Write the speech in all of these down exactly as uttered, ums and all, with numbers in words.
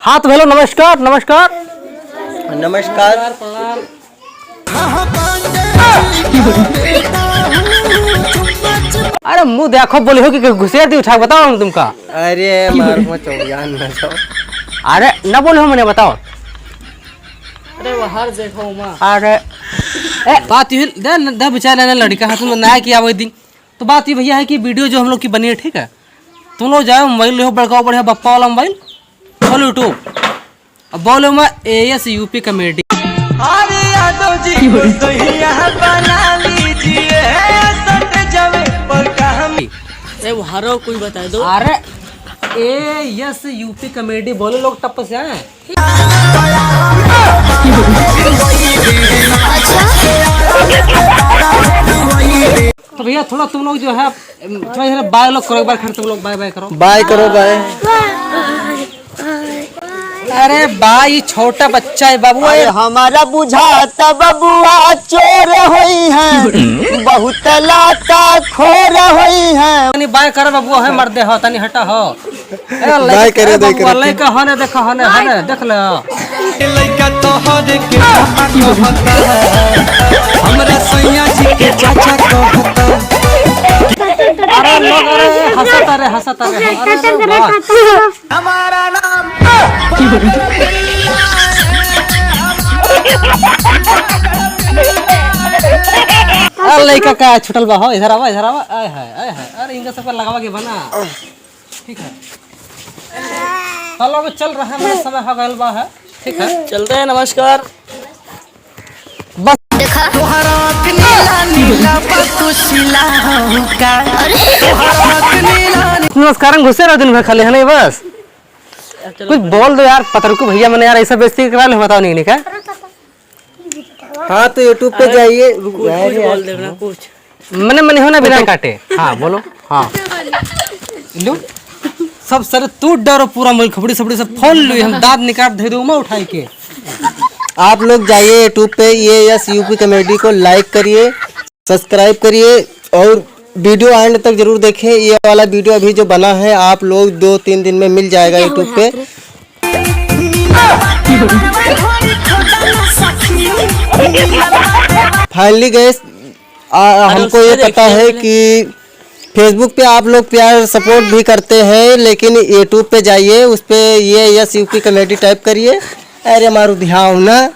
हाँ तो hello, नमस्कार, नमस्कार। नमस्कार। अरे मुँह देखो, बोले हो कि घुसेर दी उठा के, बताओ हम तुमका। अरे मार को चौजान न जाओ। अरे न बोले हो, मने बताओ। अरे बाहर देखो माँ। अरे ए, बात ये दे, दे बेचारा ना लड़का है, तुम ना किया वही दिन। तो बात ये भैया है कि video जो हम लोग की बनी है, ठीक है, तुम लोग जाओ mobile लो, बड़का बढ़िया बप्पा वाला mobile, खोलो YouTube, अब बोलो मैं A S U P comedy। अरे यादव जी को सैया बना लीजिए, सट जावे पर कहानी। ए, वो हरो कोई बता दो। अरे A S U P comedy बोलो लोग टप से, हैं? तो भैया थोड़ा तुम लोग जो है, थोड़ा इधर bye लोग करो, एक बार फिर तुम लोग bye bye करो। Bye करो, bye। अरे bye, ये छोटा बच्चा है बाबू, अरे ये हमारा बुझाता बबुआ चोर होई हैं, बहुत लाता खोर होई हैं। तनी bye कर बबुआ, है मर्दे हो, तनी हटा हो। ए, bye करे, bye करे। लइका हने, देखा हने, हने, देख ले। लइका तोहरे के पापा कहता, हमरा सैया जी के चाचा कहता। अरे लोग, अरे हंसता रे, हंसता रे, अरे, अरे, वाह। हमारा नाम अरे लइका का छुटल बा हो, इधर आवा, इधर आवा। आय हाय, आय हाय, अरे इनका सबका लगावा के बना। ठीक है। चलो, अभी चल रहा है, मेरा समय हो गइल बा है। ठीक है। चलते हैं, नमस्कार। बस। देखा? तोहरा आँख नीला नीला बा, तू सिला हो का? अरे। तोहरा आँख नीला नी- नमस्कार, हम घुसे रहो दिन भर खाली, है नहीं बस? चलो। कुछ बोल दो यार, पतरकू भैया, मैंने यार ऐसा बेइज्जती करा ले, बताओ नहीं, नहीं का? हाँ, तो YouTube पे अरे, जाइए। कुछ, अरे कुछ यार। बोल देना, कुछ। मने, मने हो ना, बिना काटे। हाँ, बोलो। हाँ। लो। सब सर तू डरो, पूरा मोबाइल खपड़ी सपड़ी सब फोड़ लो, हम दांत निकाल दे दो, मैं उठाई के। आप लोग जाइए YouTube पे, A S U P comedy को like करिए, subscribe करिए और video end तक जरूर देखें। ये वाला video अभी जो बना है, आप लोग दो तीन दिन में मिल जाएगा YouTube पे। Finally guys, आ, अरे हमको ये पता है कि Facebook पे आप लोग प्यार support भी करते हैं, लेकिन YouTube पे जाइए, उस पे A S U P comedy type करिए। अरे मारू ध्यान ना।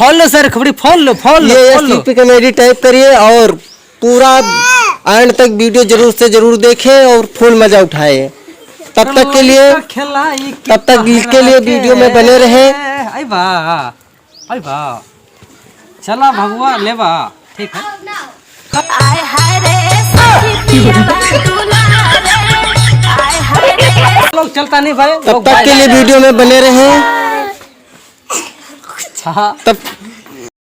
Follow सर, खबड़ी follow, follow, A S U P comedy type करिए और पूरा end तक video जरूर से जरूर देखें और full मजा उठाएं। तब तक के लिए, तब तक के लिए video में बने रहें। आई बा, आई बा। चला भगवा लेबा, ठीक है। आय हाय रे सखी पियावा दुलारे, आय हाय रे। लोग चलता नहीं भाई, तब तक के लिए video में बने रहें। हाँ। तब